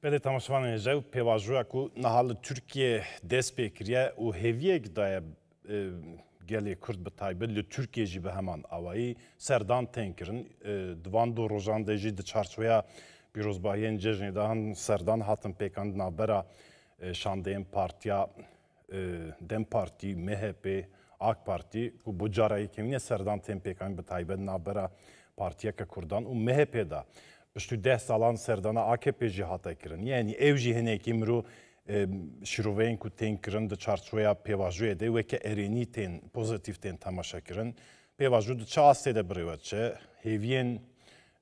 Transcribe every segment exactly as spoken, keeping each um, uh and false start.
Belê temaşevanên hêja û pêvajoya ku niha li Tirkiye dest pê kiriye û hêviyek daye, e, gelê Kurd bi taybet li Tirkiye jî bi heman awayî serdan tên kirin. E, di van du rojan de jî di çarçoveya pîrozbahiyên cejnê de han serdan hatin pêkan di navbera, e, şandeyên partiya, e, DEM Partî, MHP, AK Partî ku bo cara yekemîn e serdan tên pêkan bi taybet navbera partiyeke Kurdan û MHP de. Piştî deh salan serdana AKP jî hate kirin. Yanî ew jî hinekî mirov, e, şîroveyên ku tên kirin di çarçoveya pêvajoyê de weke erênî tên, pozîtîf tên temaşe kirin. Pêvajo di çi astê de bi rê ve diçe? Hêviyên,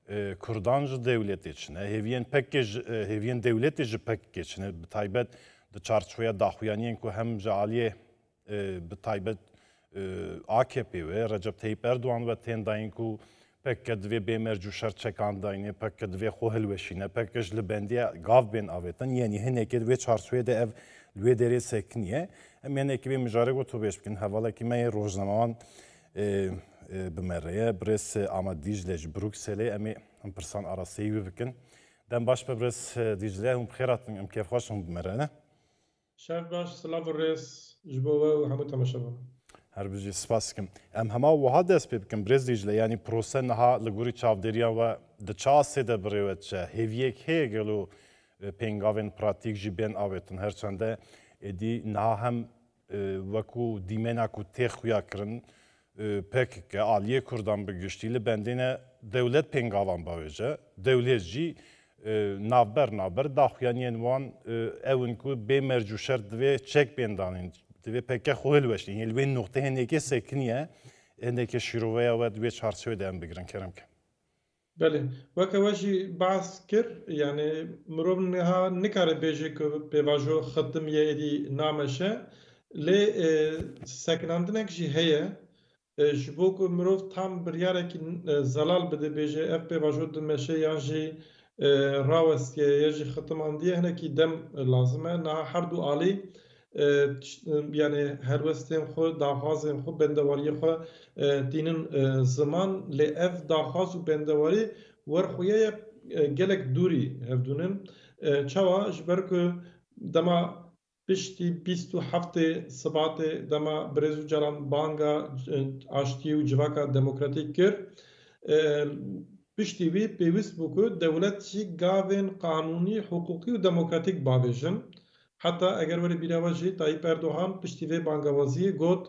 e, Kurdan ji dewletê çi ne? Hêviyên PKK ji, e, hêviyên dewletê ji PKK çi ne? Bi taybet di çarçoveya daxuyaniyên ku hem ji aliyê, e, bi taybet, e, AKP ve, Recep Tayyip Erdoğan ve tên dayîn ku PKK divê bê merc û şer çekan dayînê, PKK divê xwe hilweşîne, PKK ji li bendiya gav bên avêtin. Yanî hinekê di wê çarçoveyê de ev li wê derê sekiniye. Em hinekî vê mijarê ku tu pêş bikin, hevalekî me yê rojnamevan, e, e, bi me re ye. Birêz, e, Ahmet Dîcle ji Brukselê, em ê em pirsan arasteyî wî bikin. Dem baş be birêz, e, Dîcle, hûn bi xêr hatin, em kêfxweş in hûn bi me re ne. Şev baş, silav û rêz ji bo we û hemû temaşevanan. Her bijî, spas dikim. Em hema wiha dest pê bikin, birêz Dîcle, yanî prose niha li gorî çavdêriya we di çi astê de bi rê ve diçe? Hêviyek heye gelo, e, pêngavên pratîk jî bên avêtin? Her çende êdî niha hem, e, wekû dîmena ku tê xuya kirin, e, PKK, aliyê Kurdan bi giştî li bendê ne dewlet pêngavan bavêje. Dewlet jî, e, navber navber daxuyaniyên wan, e, ew in ku bê merc û şer divê çek bên danîn. Divê PKK xwe hilweşînin. Yê li wê noqtê hinekê sekiniye, hinekê şîroveya we di wê çarçovê de em bigirin, kerem ke. Belê. Weke we jî behs kir, yani mirov niha nikare bêje ku pêvajo xitimiye êdî nameşe. Lê, e, sekinandinek jî heye. E, ji bo ku mirov tam biryarekî, e, zelal bide, bêje ev pêvajo dimeşe yan jî, e, rawestiye ya jî xitimandiye, hinekî dem lazim e. Niha her du alî, e, tişt-, e, yani helwestên xwe, daxwazên xwe, bendewariyê xwe, e, tînin, e, ziman, lê ev daxwaz û bendewarî werxuye ye, e, gelek dûrî hevdûnin. E, çawa? Ji ber ku dema piştî bîst û heftê Sibatê dema birêz Ocalan banga, e, aştiyê û civaka demokratîk kir, e, piştî wî pêwîst bû ku dewlet jî gavên qanûnî, hiqûqî û demokratîk bavêjin. Heta eger were bîra we jî Tayyip Erdogan piştî vê bangewaziyê got,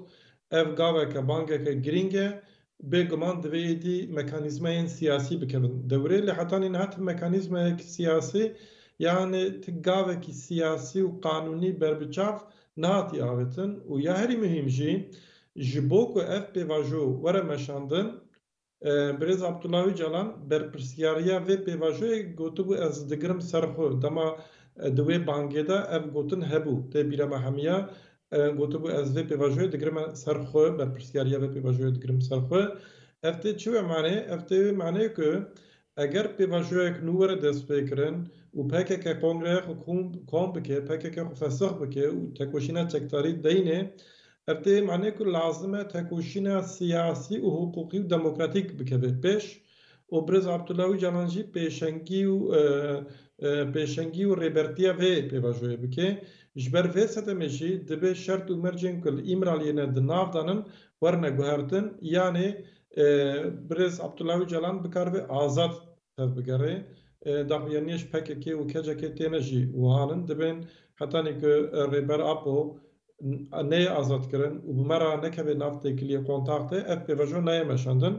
ev gaveke, bangeke girîng e, bêguman divê êdî mekanîzmayên siyasî bikevin dewrê. Lê hetanî niha ti mekanîzmayek siyasî, yani ti gavekî siyasî û qanûnî berbiçav nehatî avêtin û ya herî muhîm jî, ji bo ku ev pêvajo were meşandin, e, birêz Abdullah Ocalan berpirsyariya vê pêvajoyê gotibû, ez digirim ser xwe. Dema, e, di wê bangê de ev gotin hebû, tê bîra me hemiya, e, gotibû, ez vê pêvajoyê digirime ser xwe, berpirsyariya vê pêvajoyê digirim ser xwe. Ev tê çi wê manê? Ev tê wê manê ku eger pêvajoyek nû were destpêkirin û PKK kongreya xwe kom, kom bike, PKK xwe fesix bike û tekoşîna çekdarî deyne, ev tê manê ku lazim e tekoşîna siyasî û hiqûqî û demokratîk bikeve pêş û birêz Abdullah Ocalan jî pêşengî û, e, e, pêşengî û rêbertiya vê pêvajoyê bike. Ji ber vê sedemê jî dibe şert û mercên ku li Îmraliyê ne di nav de nin werine guhertin, yanê, e, birêz Abdullah Ocalan bikaribe azad tevbigere. E, daxuyaniyê ji PKK û KCK têne jî wiha nin. Dibên hetanî ku, e, Rêber Apo n-, neyê azadkirin û bi me re nekeve nav têkiliyê, kontaktê, ev pêvajo nayê meşandin.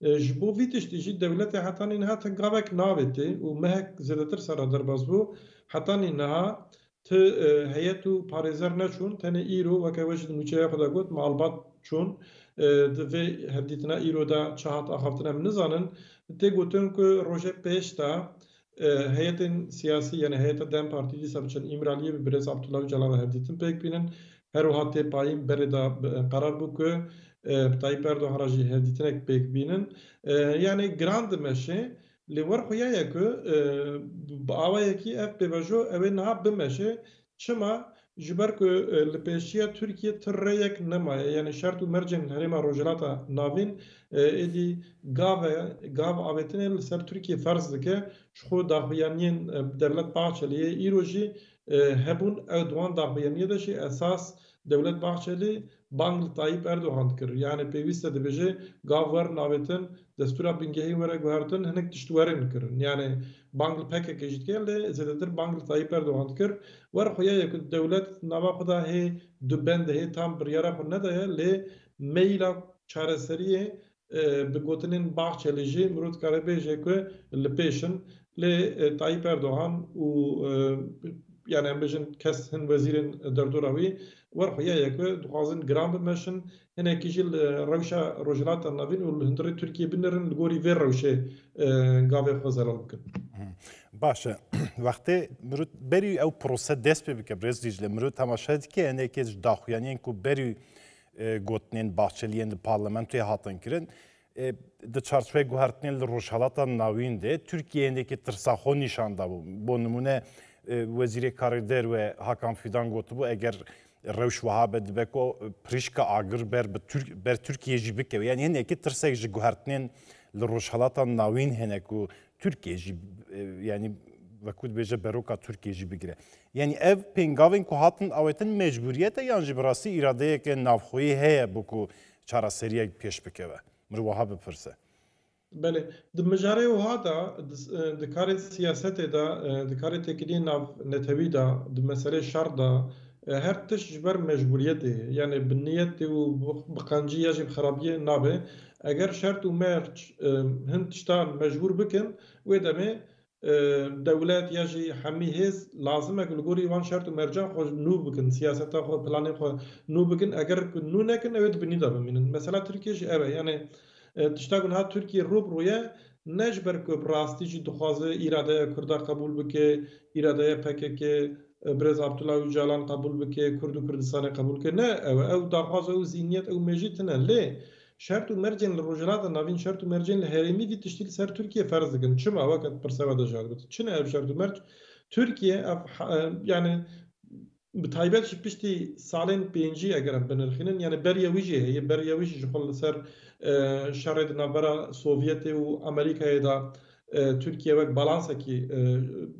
E, ji bo vî tiştî jî dewletê hetanî niha ti gavek navêtê û mehek zêdetir ser re derbas bû. Hetanî niha ti, e, heyet û parêzer neçûn, tenê îro, weke we jî di nûçeya xwe de got, malbat çûn. E, di vê hevdîtina îro de çi hat axaftin em nizanin. Tê gotin ku rojê pêş de, e, heyetên siyasî, yani heyeta DEM Partî dîsa biçin Îmraliyê bi birêz Abdullah Ocalan ve hevdîtin pêk bînin. Her wiha tê payîn berê de bi, qerar bû ku, e, bi Tayyip Erdogan re jî hevdîtinek pêk bînin. E, yani giran dimeşe, lê werxuya ye ku, e, bi awayekî ev pêvajo ew ê niha bimeşe. Çima? Ji ber ku, e, li pêşiya Tirkiye ti rêyek nemaye, yanî şert û mercên herêma Rojhilata Navîn, e, êdî gave, gav avêtinê li ser Tirkiye ferz dike, ji xwe daxuyaniyên, e, Devlet Bahçeliyê îro jî, e, hebûn, ew di wan daxuyaniyê de jî esas Devlet Bahçeli bang li Tayyip Erdogan dikir. Yanî pêwîst e dibêje gav werin avêtin, destûra bingehî were guhertin, hinek tişt werin kirin. Yanî bang li P K K jî dike, lê zêdetir bang li Tayyip Erdogan dikir. Wer xuya ye ku dewlet nava xwe de hê du bend, hê tam biryara xwe nedaye, lê meyla çareseriyê, e, bi gotinên Bahçelî jî mirov dikare bêje ku li pêş in. Lê, e, Tayyip Erdogan û, e, yani em bêjin kes hin wezîrên derdora wî wer xuya ye ku dixwazin giran bimeşin, hinekî jî li rewşa Rojhilata Navîn û li hundirê Tirkiyê binerin, li gorî vê rewşê, e, gavê xwe zelal bikin. Baş e. Wextê mirov berî ew prose dest pê bike, Birêz Dîcle, mirov temaşe dike, hinekê ji daxuyaniyên ku berî, e, gotinên Bahçeliyên di parlamentoyê hatin kirin, e, di çarçoveyê guhertinên li Rojhilata Navîn de Tirkiye hinekî tirsa xwe nîşan dabû. Bo nimûne, e, Wezîrê Karê Derve Hakan Fidan gotibû, eger rewş wiha be, dibe ku pirîşka agir ber bi Tirk-, ber Tirkiye jî bikeve. Yanî hinekî tirsek ji guhertinên li Rojhilata Navîn hene ku Tirkiye jî, e, yanî wekû dibêje beroka Tirkiye jî bigire. Yanî ev pêngavên ku hatin awêtin mecbûriyet e yan jî bi rastî îradeyeke navxweyî heye bo ku çareseriyek pêş bikeve? Mirov wiha bipirse. Belê, di mijarê wiha de, di, e, di karê siyasetê de, e, di karê têkiliyên navnetewî de, di meselê şer de, e, her tişt ji ber mecbûriyetê, yani bi niyetê û bi, bi qencî ya jî bi xerabiyê nabe. Eger şert û merc, e, hin tiştan mecbûr bikin, wê demê, e, dewlet ya jî hemî hêz lazim e ku li gorî wan şert û mercan xwe nû bikin, siyaseta xwe, planên xwe nû bikin. Eger ku nû nekin, ew ê di binî de bimînin. Mesela Tirkiye jî ev e. Yani, e, tişta ku niha Tirkiye rû bi rû ye, ne ji ber ku bi rastî jî dixwaze îradeya Kurda qebûl bike, îradeya P K K, e, Birêz Abdullah Ocalan qebûl bike, Kurd û Kurdistanê qebûl bike. Ne, ew, ew daxwaz, ew zîniyet, ew mêjî tune. Lê şert û mercên li Rojhilata Navîn, şert û mercên li herêmî vî tiştî li ser Tirkiye ferz dikin. Çima? Weke pirse we de jî hat gotin. Çi ne ev şert û merc? Tirkiye ev ha-, e, yani bi taybet jî piştî salên pêncî eger em binirxînin, yani beriya wî jî heye, beriya wî jî ji xwe li ser, e, şerê di navbera Sovyetê û Amerîkayê de, e, Tirkiye wek balansekî, e,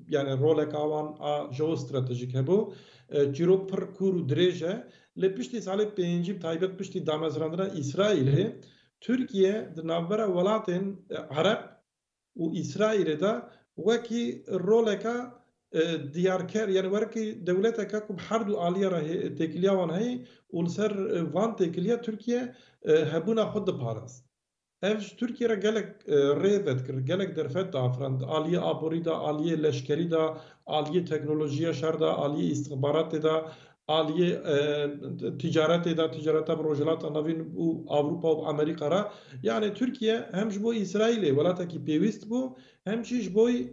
yani roleka wan a jeostratejîk hebû. E, çîrok pir kûr û dirêj e. Lê piştî salê pêncî, bi taybet piştî damezrandina Îsraîlê, Tirkiye di navbera welatên, e, Ereb û Îsraîlê de wekî roleka, e, diyarker, yani wekî dewleteka ku bi her du aliya re hê-, têkiliya wan heye û li ser, e, van têkiliya Tirkiye, e, hebûna xwe diparast. Ev ji Tirkiye re gelek, e, rê vedikir, gelek derfet diafirand. Aliyê aborî de, aliyê leşkerî de, aliyê teknolojiya şer de, aliyê îstixbaratê de, aliyê, e, ticaretê de, ticareta bi Rojhilata Navîn û Ewropa û Amerîka re. Yani Tirkiye hem ji bo Îsraîlê welatekî pêwîst bû, hem jî ji bo, e,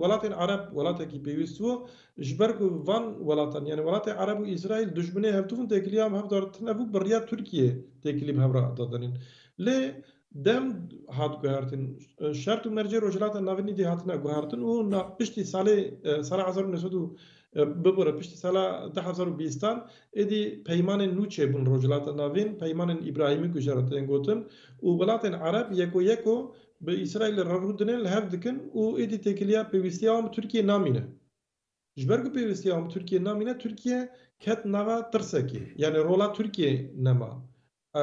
welatên Ereb welatekî pêwîst bû. Ji ber ku van welatan, yani welatê Ereb û Îsraîl dijminê hevdû bûn, têkiliya em hev de tune bû, bi riya Tirkiye têkilî bi hev re dadanîn. Lê dem hat guhertin. Şert û mercê Rojhilata Navînî dê hatine guhertin û na-, piştî salê, e, sala hezar û neh sed û, e, bibore, piştî sala du hezar û bîstan êdî peymanên nû çêbûn Rojhilata Navîn, peymanên Îbrahîmî ku jê re tên gotin û welatên Ereb yeko yeko bi Îsraîlê re rûdinên li hev dikin û êdî têkiliya pêwîstiya wan bi Tirkiye namîne. Ji ber ku pêwîstiya wan bi Tirkiye namîne, Tirkiye ket nava tirsekê. Yani rola Tirkiye nema. E,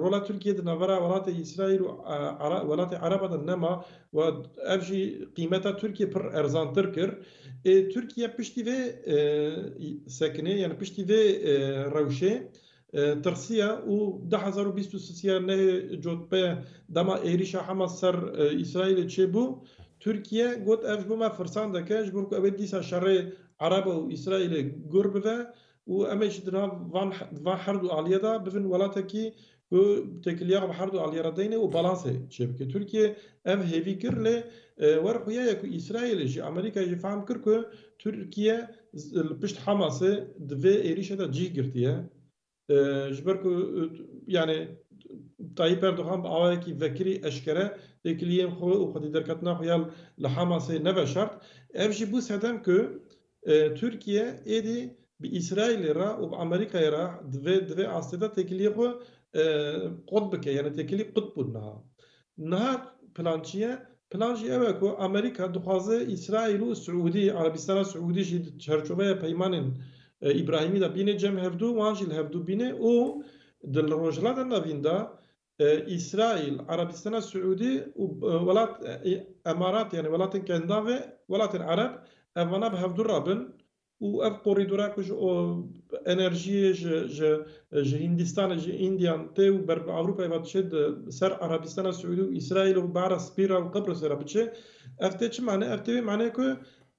rola Tirkiye di navbera welatê Îsraîl û, e, Ara-, welatê Ereba de nema. Û ev jî qîmeta Tirkiye pir erzantir kir. Ê, Tirkiye piştî vê, e, sekinê, yani piştî vê, e, rewşê, e, tirsiya û du hezar û bîst û sisiya nehê cotbe dema êrîşa Hamas ser, e, Îsraîlê çêbû, Tirkiye got, ev ji bo me firsandek e, ji bo ku ew ê dîsa şerê Ereba û Îsraîlê gur bive û em ê jî di nav van, van her du aliyê de bivin welatekî ku têkiliya bi her du aliyê re deyne û balansê çêbike. Tirkiye ev hêvî kir, lê, e, wer xuya ye ku Îsraîlê jî, Amerîkayê jî fehm kir ku Tirkiye z-, li pişt Hamasê di vê êrîşê de cî girtiye. E, ji ber ku, e, yani Tayyip Erdogan bi awayekî vekirî eşkere têkiliyên xwe û xwedî derketina xwe ya li Hamasê neveşart. Ev jî bû sedem ku, e, Tirkiye êdî bi Îsraîlê re û bi Amerîkayê re di vê, di vê astê de têkiliyê xwe, e, qut bike, yani têkilî qut bûn niha. Niha plan çi ye? Plan jî ew e ku Amerîka dixwaze Îsraîl û Siûdî, Erebistana Siûdî jî di çerçoveya peymanên, e, Îbrahîmî de bîne cem hevdû, wan jî li hevdû bîne û di li Rojhilata Navîn de, e, Îsraîl, Erebistana Siûdî û, e, welat, e, Emarat, yani welatên Kendavê, welatên Ereb, evana bi hevdû rabin û ev korîdora ku ji o enerjiyê ji, ji, ji Hîndistanê, ji Îndiyan tê û ber bi Ewropayê ve diçe di ser Erebistana Siûdî û Îsraîl û Behra Spî re û Qibrisê re biçe, ev tê çi mane? Ev tê wê mane ku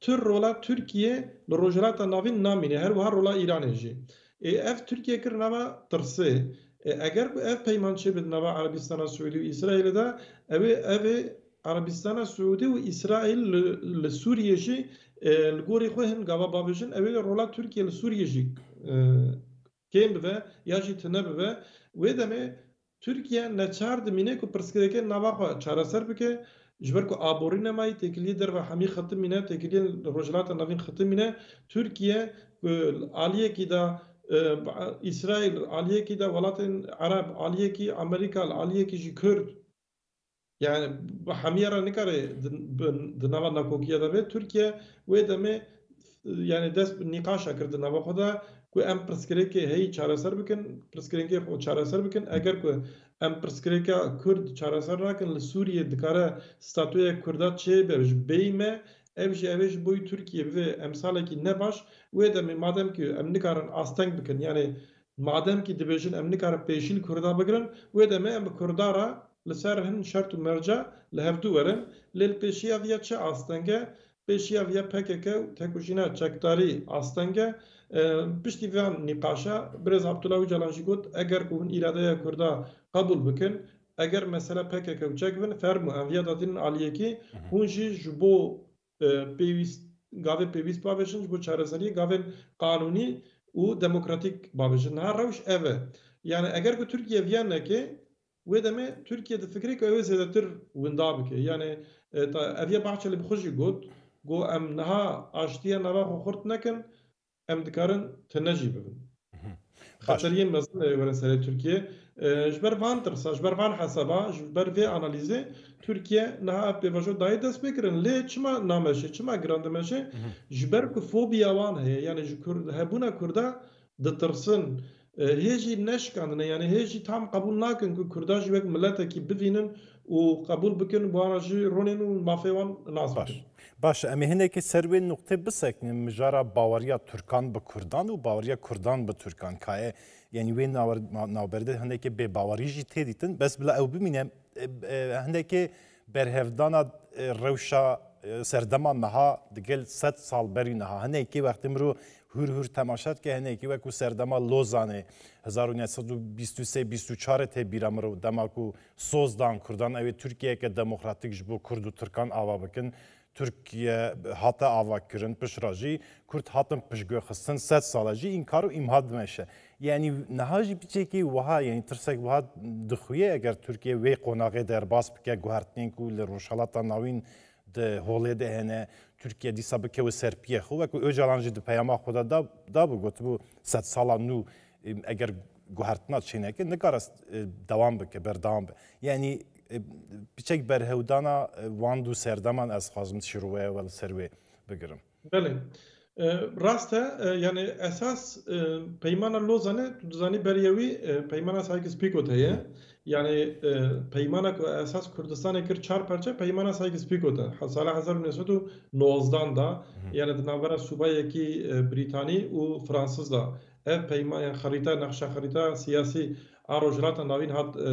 tu rola Tirkiye li Rojhilata Navîn namîne, her wiha rola Îranê jî. Ê, ev Tirkiye kir nava tirsê. Ê, eger ku ev peyman çêbe di nava Erebistana Siûdî û Îsraîlê de, ew ê, ev ê Erebistana Siûdî û Îsraîl li, li Sûriyê jî, e, li gorî xwe hin gava bavêjin, ew ê rola Tirkiye li Sûriyê jî, e, kêm bibe ya jî tune bibe. Wê demê Tirkiye neçar dimîne ku pirsgirêkên nava xwe çareser bike, ji ber ku aborî nemayî, têkiliyê derve hemî xitimîne, têkiliyên Rojhilata Navîn xitimîne. Tirkiye ku aliyekî de, e, Îsraîl, aliyekî de welatên Ereb, aliyekî Amerîka, aliyekî jî Kurd, yani bi hemiya re nikare di, bi, di nava nakokiya de be. Tirkiye wê demê, yani dest bi nîqaşa kir di nava xwe de ku em pirsgirêkê heyî çareser bikin, pirsgirêkê xwe çareser bikin. Eger ku em pirsgirêka Kurd çareser nakin, li Sûriyê dikare statûya Kurda çêbe ji bêyî me, ev jî ev ê ji bo Tirkiye bibe emsalekî ne baş. Wê demê madem ku em nikarin asteng bikin, yani madem ku dibêjin em nikarin pêşî li Kurda bigirin, wê demê em bi Kurda re li ser hin şert û merca li hevdû werin. Lê li pêşiya viya çi asteng e? Pêşiya viya P K K û tekujîna çekdarî asteng e. E, piştî van nîqaşa birêz Abdullah Ocalan jî got, eger ku hûn îradeya Kurda qebûl bikin, eger mesela P K K û çek bin, fermû em viya datînin aliyekî, Hı hı. hûn jî ji bo, e, pêwîst, gavê pêwîst bavêjin, ji bo çareseriyê gavên qanûnî û demokratîk bavêjin. Niha rewş ev e. Yani eger ku Tirkiye viya neke, wê demê Tirkiye difikire ku ew ê zêdetir winda bike. Yani, e, ta, ev ya Bahçeli bi xwe jî got, got, em niha aştiya nava xwe xurt nekin, em dikarin tune jî bibin. Mhm. Baş. Xeteriyên mezin ê werin serê Tirkiye. E, ji ber van tirsa, ji ber van hesaba, ji ber vê analîzê Tirkiye niha ev pêvajo dayê destpêkirin. Lê çima nameşe, çima giran dimeşe? Mhm. Ji ber ku fobiya wan heye, yani ji Kurd, hebûna Kurda ditirsin. E, hê jî neşikandine, yani hê jî tam qebûl nakin ku Kurda jî wek miletekî bivînin û qebûl bikin, bi wana jî ronên û mafê wan nas Baş. bikin. Baş, em ê hinekî ser wê nuqtê bisekinin, mijara baweriya Tirkan bi Kurdan û baweriya Kurdan bi Tirkan. Kaye, yani wê nawer-, na-, navberê de hinekî bêbawerî jî tê dîtin. Bes bila ew bimîne, e, e, hinekî berhevdana, e, rewşa, e, serdema niha digel sed sal berî niha. Hinekî wextê mirov hûr hûr temaşe dike, hinekî wekû serdema Lozanê hezar û neh sed û bîst û sê bîst û çar tê bîra mirov, dema ku soz dan Kurdan, ew ê Tirkiyeyeke demokratîk ji bo Kurd û Tirkan ava bikin. Tirkiye hate ava kirin, pişt re jî Kurd hatin piştguhxistin, sed sal e jî înkar û îmha dimeşe. Yanî niha jî piçekî wiha, yanî tirsek wiha dixuye, eger Tirkiye wê qonaxê derbas bike, guhertinên ku li Rojhilata Navîn di holê de hene, Tirkiye dîsa bikeve ser piyê xwe, wekî Ocalan jî di peyama xwe de da, dabû, gotibû, sedsala nû, em, eger guhertina çêneke, nikare, e, dewam bike, berdewam be. Yanî, e, piçek berhewdana, e, wan du serdeman ez xwazim şîroveya we li ser wê bigirim. Belê. E, rast e, e, yani esas, e, peymana Lozanê, tu dizanî beriya wî, e, peymana Sykes-Picot heye. Hı. Yani, e, peymana ku esas Kurdistanê kir çar parçe, peymana Sykes-Picot e. Ha, sala hezar û neh sed û nozdan da, Hı. yani di navbera Subayekî, e, Brîtanî û Fransız da ev peyma-, yani xerîta, nexşa xerîta siyasî a Rojhilata Navîn hat, e,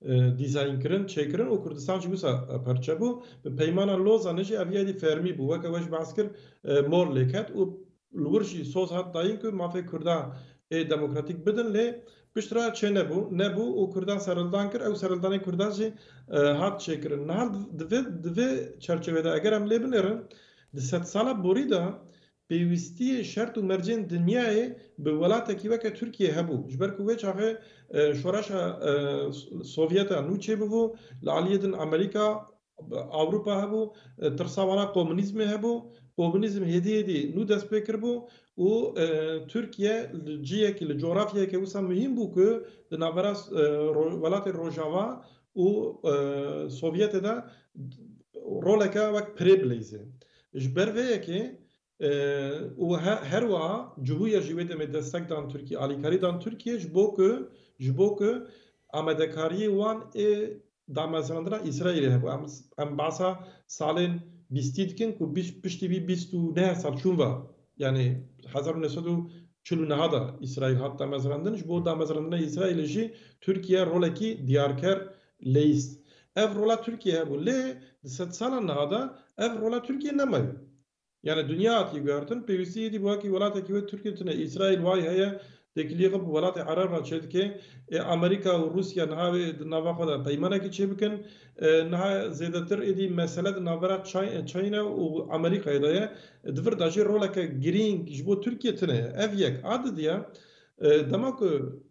e, dîzaynkirin, çêkirin û Kurdistan jî wisa, e, perçe bû. Bi peymana Lozanê jî ev yadî fermî bû. Weke we jî behs kir, e, mor lê ket û li wir jî soz hat dayîn ku mafê Kurda ê demokratîk bidin, lê piştre çê nebû, nebû û Kurdan serhildan kir. Ew serhildanê Kurdan jî, e, hat çêkirin. Niha di vê, di vê çerçevê de eger em lê binêrin, di sedsala borî de pêwîstiyê şert û mercên dinyayê bi welatekî weke Tirkiye hebû. Ji ber ku wê çaxê, e, şoreşa, e, Sovyeta nû çêbûbû, li aliyê din Amerîka, Ewropa hebû, e, tirsa wana komunîzmê hebû, Komunîzm hêdî hêdî nû dest pê kiribû û, e, Tirkiye li ciyekî, li coğrafyayeke wisa muhîm bû ku di navbera, e, ro-, welatê Rojava û, e, Sovyetê de roleke wek pirê bileyzê. Ji ber vê yekê, e, û he-, her wiha cihûya jî wê demê destek dan Tirkiye, alîkarî dan Tirkiye ji bo ku, ji bo ku amadekariyê wan ê damezrandina Îsraîlê hebû. Em, em behsa salên bîstî dikin ku bîst, piştî vî bîst û neh sal çûn ve. Yanî hezar û neh sed û çil û neh de Îsraîl hat damezrandin. Ji bo damezrandina Îsraîlê jî Tirkiye rolekî diyarker leyîst. Ev rola Tirkiye hebû. Lê di sedsala niha de ev rola Tirkiye nemaye. Yani dinya hatiye guhertin, pêwîstî êdî bi wekî welatekî wê Tirkiye tune. Îsraîl way heye, têkiliyê xwe bi welatê Ereb re çêdike. Ê, Amerîka û Rûsya niha wê di nava xwe de peymanekî çêbikin. Ê, niha zêdetir êdî mesele di navbera Çay-, Çayna û Amerîkayê de ye. Di vir de jî roleke girîng ji bo Tirkiye tune ye. Ev yek. A didiya, ê, dema ku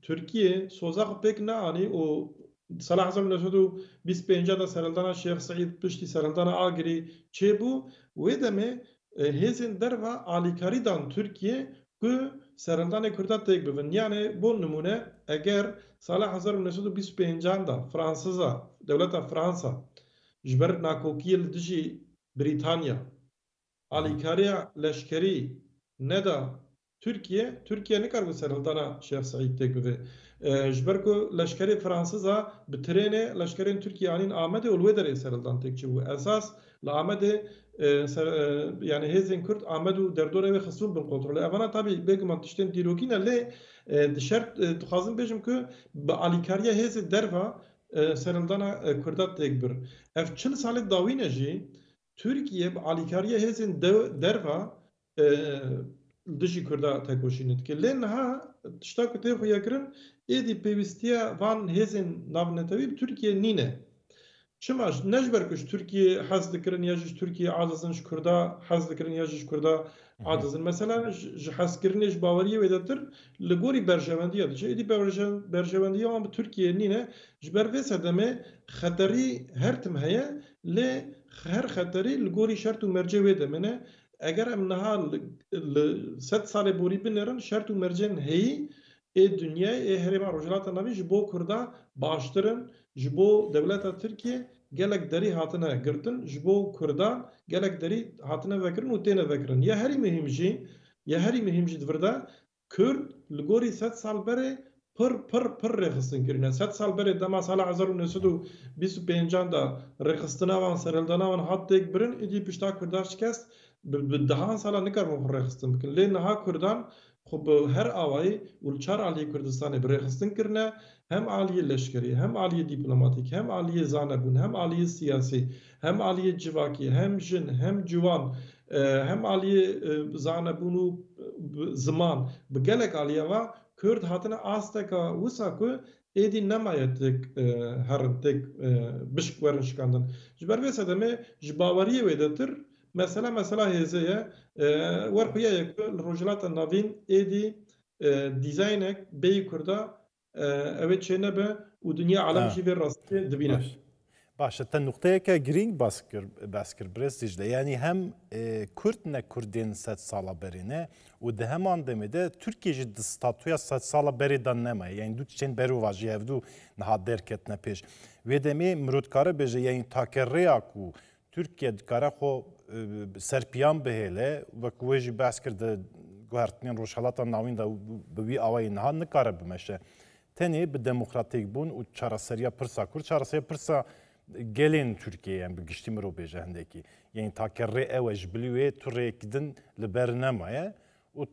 Tirkiye soza xwe pêk neanî û sala hezar û neh sed û bîst û pênc de serhildana Şêx Seîd, piştî serhildana Agirî çêbû, wê demê, e, hêzên derva alîkarî dan Tirkiye ku serhildanê Kurda têk bibin. Yanê bo nimûne, eger sala hezar û neh sed û bîst û pênc de Fransiza, dewleta Fransa ji ber nakokiyê li dijî Brîtanya alîkariya leşkerî neda Tirkiye, Tirkiye nikaribû serhildana Şêx Seîd têk bivê. E, ji ber ku leşkerê Fransiza bi trênê leşkerên Tirkiye anîn Amedê û li wê derê serhildan têk çêbû. Esas li Amedê, e, ser, e, yani hêzên Kurd Amed û derdorê wê xistibûn bin kontrolê. Evana tabî bêguman tiştên dîrokî ne, lê, e, di şert, e, dixwazim bêjim ku bi alîkariya hêzê derva, e, serhildana, e, Kurda têk bir. Ev çil salê dawî ne jî Tirkiye bi alîkariya hêzên dew-, derva, e, li dijî Kurda tekoşînê dike. Lê niha tişta ku tê xuyakirin, êdî pêwîstiya van hêzên navnetewî bi Tirkiye nîne. Çima? Ne ji ber ku ji Tirkiye hez dikirin ya jî ji Tirkiye aciz in, ji Kurda hez dikirin ya jî ji Kurda aciz in. Mesela ji, ji hezkirinê, ji baweriyê wêdetir li gorî berjewendiya diçe. Êdî berje-, berjewendiya wan bi Tirkiye nîne. Ji ber vê sedemê xeterî her tim heye, lê her xeterî li gorî şert û mercê wê demê ne. Eger em niha li, li sed salê borî binêrin, şert û mercên heyî ê dinyayê, ê herêma Rojhilata Navîn ji bo Kurda baştir in, ji bo dewleta Tirkiye gelek derî hatine girtin, ji bo Kurdan gelek derî hatine vekirin û têne vekirin. Ya herî muhîm jî, ya herî muhîm jî di vir de Kurd li gorî sed sal berê pir, pir, pir rêxistin kirine. Sed sal berê dema sala hezar û neh sed û bîst û pêncan de rêxistina wan, serhildana wan hat têk birin, êdî pişta Kurda şikest, bi, bi dehan sala nikaribûn xwe rêxistin bikin. Lê niha Kurdan xwe bi her awayî û li çar aliyê Kurdistanê bi rêxistin kirine, hem aliyê leşkerî, hem aliyê dîplomatîk, hem aliyê zanebûn, hem aliyê siyasî, hem aliyê civakî, hem jin, hem ciwan, e, hem aliyê, e, zanebûn û, e, bi, ziman, bi gelek aliya ve Kurd hatine asteka wisa ku êdî nemaye têk, e, herin, têk, e, bişk werin şikandin. Ji ber vê sedemê ji baweriyê wêdetir mesele, mesela hêzê ye. E, wer xuya ye ku li Rojhilata Navîn êdî, e, dîzaynek bêyî Kurda, e, ew ê çênebe û dinya alem Ha. jî vê rastiyê dibîne. Baş. Baş e, te nuqteyeke girîng bas kir, behs kir birêz Dîcle. Yanî hem, e, Kurd ne Kurdên sed sala berê ne û di heman demê de Tirkiye jî di statuya sed sala berê de nemaye. Yanî du tiştên berovajî hevdu niha derketine pêş. Vê demê mirov dikare bêje, yanî take rêya ku Tirkiye dikare xwe, e, serpiyan bihêle, wek wê jî behs kir di guhertinên Rojhelata Navîn de bi wî awayî niha nikare bimeşe. Tenê bi demokratîkbûn û çareseriya pirsa Kurd, çareseriya pirsa gelên Tirkiyeyê, em bi giştî mirov bêje hindekî. Yanî take rê ew e, ji bilî wê tu rêyekî din li ber nemaye û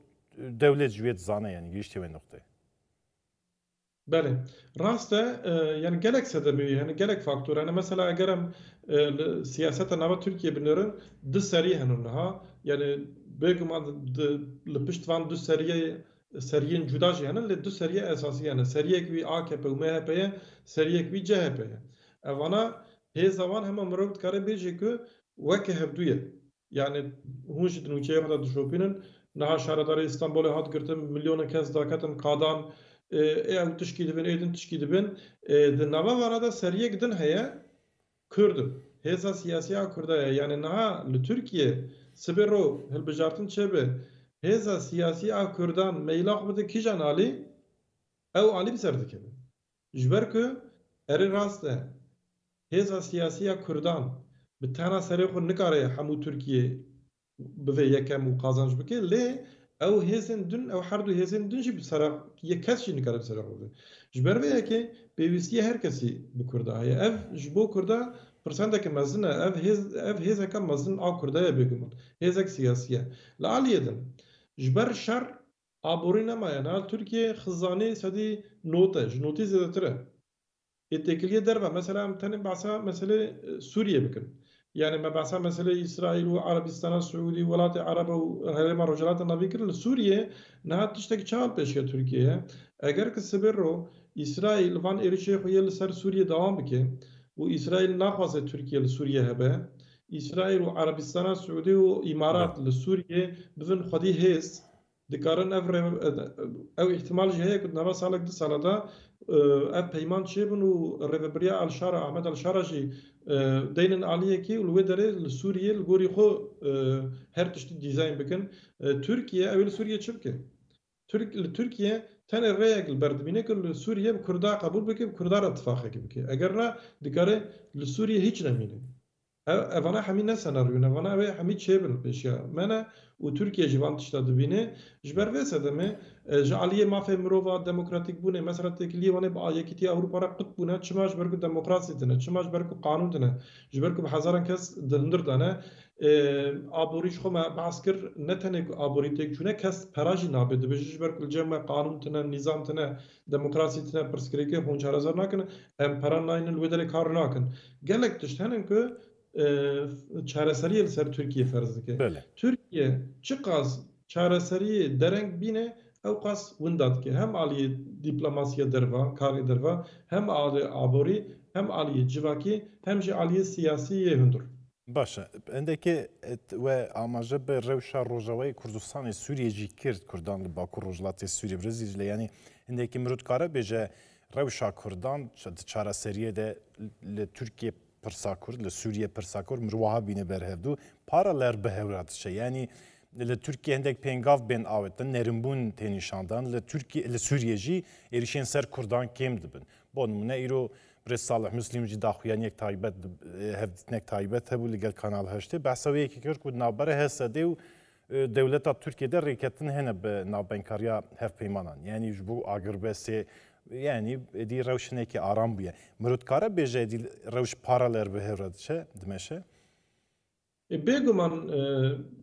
dewlet jî wê dizane, yanî gihiştî wê nuqteyê. Belê. Rast e, e, yani gelek sedemê hene, gelek faktor hene. Mesela eger em, e, li siyaseta nava Tirkiye binêrin, du serî hene niha. Yani bêguman di, di, li pişt van du seriyê, seriyên cuda jî hene, lê du seriye esasî hene. Seriyek wî A K P û M H P ye, seriyek wî C H P ye. Evana hêza wan hema mirov dikare bêje ku weke hevdû ye. Yani hûn jî di nûçeyê xwe de dişopînin. Niha şaredarê Îstanbulê hat girtin, milyonên kes daketin qadan, e, ê ew tişkî dibin, ê din tişkî dibin. E, di nava vana de seriyek din heye, Kurd in. Hêza siyasî ya Kurda ye. Yani niha li Tirkiye sibê ro hilbijartin çêbe, hêza siyasî a Kurdan meyla xwe bide kîjan alî, ew alî bi ser dikeve. Ji ber ku erê rast e, hêza siyasî ya Kurdan bi tena serê xwe nikare hemû Tirkiyê bibe yekem û qazanc bike, lê ew hêzên din, ew her du hêzên din jî bi sera yek kes jî nikare bi sera xwe bibe. Ji ber vê yekê pêwîstiya her kesî bi Kurda heye. Ev ji bo Kurda pirsendeke mezin e. Ev hêz, ev hêzeke mezin a Kurda ye bêguman. Hêzek siyasî ye. Li aliyê din, ji ber şer aborî nemaye. Niha li Tirkiyê xizanî sedî nod e, ji notî zêdetir e. Ê têkiliyê derve, mesela em tenê behsa meselê, e, Sûriyê bikin. Yani me behsa meselê Îsraîl û Erebistana Siûdî, welatê Ereba û Herêma Rojhilata Navîn kir. Li Sûriyê niha tiştekî çawa li pêşiya Tirkiyê ye? Eger ki sibê ro Îsraîl van êrişê xwe yê li ser Sûriyê dewam bike û Îsraîl naxwaze Tirkiye li Sûriyê hebe, Îsraîl û Erebistana Siûdî û Îmarat li Sûriyê bibin xwedî hêz, dikarin ev rê-, ew îhtimal jî heye ku di nava salek du sala de, e, ev peyman çêbin û rêvebiriya El-Şara, Ahmed El-Şara jî, e, deynin aliyekî û li wê derê li Sûriyê li gorî xwe, e, her tiştî dîzayn bikin. E, Tirkiye, ew ê li Sûriyê çi bike? Tirk-, li Tirkiye tenê rêyek li ber dibîne ku li Sûriyê bi Kurda qebûl bike, bi Kurda re tifaqekî bike. Eger na, dikare li Sûriyê hîç nemîne. Ev, evana hemî ne senaryo ne, evana ew ê hemî çêbin pêşiya me ne û Tirkiye jî van tişta dibîne. Ji ber vê sedemê, e, ji aliyê mafê mirova, demokratîk bûnê, mesela têkiliyê wan ê bi a-, Yekîtiya Ewropa re qut bûne. Çima? Ji ber ku demokrasî tine, çima? Ji ber ku qanûn tine, ji ber ku bi hezaran kes di hundir de ne. E, aborî ji xwe me behs kir, ne tenê ku aborî têk çûne, kes pera jî nabe. Dibêje ji ber ku li cem me qanûn tine, nîzam tine, demokrasî tine, pirsgirêkê xwe hûn çareser nakin, em pera naynin, li wê derê kar nakin. Gelek tişt hene ku, e, çareseriyê li ser Tirkiye ferz dike. Belê. Tirkiye çiqas çareseriyê dereng bîne, ew qas winda dike. Hem aliyê diplomasiya derva, karê derva, hem aliyê aborî, hem aliyê civakî, hem jî aliyê siyasî yê hundir. Baş e. Endekê, e, t-, we amaje bi rewşa Rojavayê Kurdistanê Sûriyê jî kir, Kurdan li Bakur Rojhilatê Sûriyê birêz Dîcle. Yanî endekî mirov dikare bêje rewşa Kurdan ç-, di çareseriyê de li Tirkiye pirsa Kurd, li Sûriyê pirsa Kurd, mirov wiha bîne ber hevdu, paralel bi hev re diçe. Yanî li Tirkiye hindek pêngav bên awêtin, nêrînbûn tê nîşandan, li Tirkiye, li Sûriyê jî êrîşên ser Kurdan kêm dibin. Bo nimûne îro Birêz Salih Muslim jî daxuyaniyek taybet, e, hevdîtinek taybet hebû li gel Kanal Heştê. Behsa wê yekê kir ku di navbera H S D û, e, dewleta Tirkiyê de rêketin hene bi navbenkariya hevpeymanan. Yanî ji bo agirbestê, yanî êdî rewş hinekî aram bûye. Mirov dikare bêje êdî rewş paralel bi hev re diçe, dimeşe? E, bêguman, e,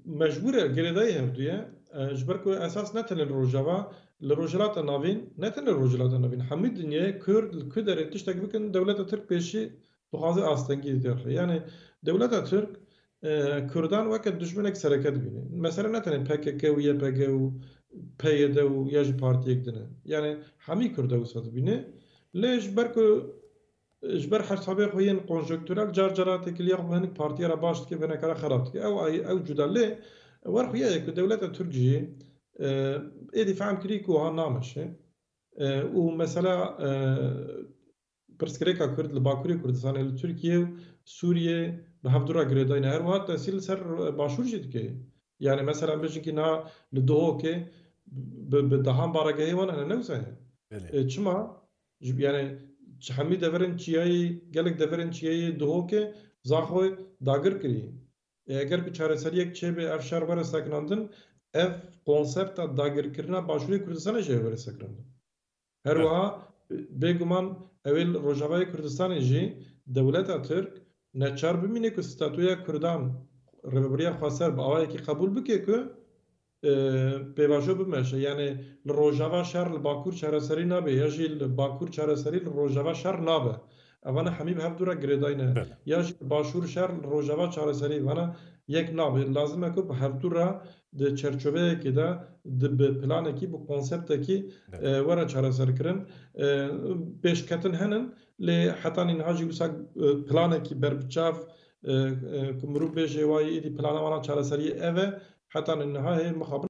mecbûr e, girêdayî hevdû ye. E, ji ber ku esas ne tenê li Rojava, li Rojhilata Navîn, ne tenê li Rojhilata Navîn, hemî dinyayê Kurd li ku derê tiştek bikin, dewleta Tirk pêşî dixwaze astengî derxe. Yani dewleta Tirk, e, Kurdan weke dijminek sereke dibîne. Mesela ne tenê P K K û Y P G û P Y D û ya jî partiyek din e. Yani hemî Kurda wisa dibîne. Lê ji ber ku ji ber hesabê xwe yên konjonkturel, car cara têkiliya xwe bi hinek partiya re baş dike, bi hineka re xerab dike. Ew ay-, ew cuda lê wer xuya ye ku dewleta Tirk jî, e, êdî fehm kirî ku wiha nameşe. E, û mesela, e, pirsgirêka Kurd li Bakurê Kurdistanê, li Tirkiye û Sûriye bi hevdu re girêdayî ne. Her wiha tesîr li ser Başûr jî dike. Yani mesela bêjin ki niha li Duhokê bi, bi dehan baregehê wan hene, ne wisa ye. Belê. E, çima? Ji, yani çi hemî deverên çiyayî, gelek deverên çiyayî Duhokê zaxwe dagir kirî. E, eger ku çareseriyek çêbe, ev şer were sekinandin, ev konsepta dagirkirina Başûrê Kurdistanê jî were sekinandin. Her Evet. wiha, e, bêguman ew ê li Rojavayê Kurdistanê jî dewleta Tirk neçar bimîne ku statûya Kurdan, rêvebiriya xweser bi awayekî qebûl bike ku, e, pêvajo bimeşe. Yani li Rojava şer li Bakur çareserî nabe, ya jî li Bakur çareserî li Rojava şer nabe. Evana hemî bi hevdu re girêdayî ne. Belê. Ya jî li Başûr şer li Rojava çareserî, vana yek nabe. Lazim e ku bi hevdu re di çerçoveyekê de, di, bi planekî, bi konseptekî, Evet. e, were çareserkirin. E, pêşketin henin, lê hetanî niha jî wisa, e, planekî berbiçav, e, e, ku mirov bêje wayî êdî plana wana çareseriyê ev e, hetanî niha hê mixabin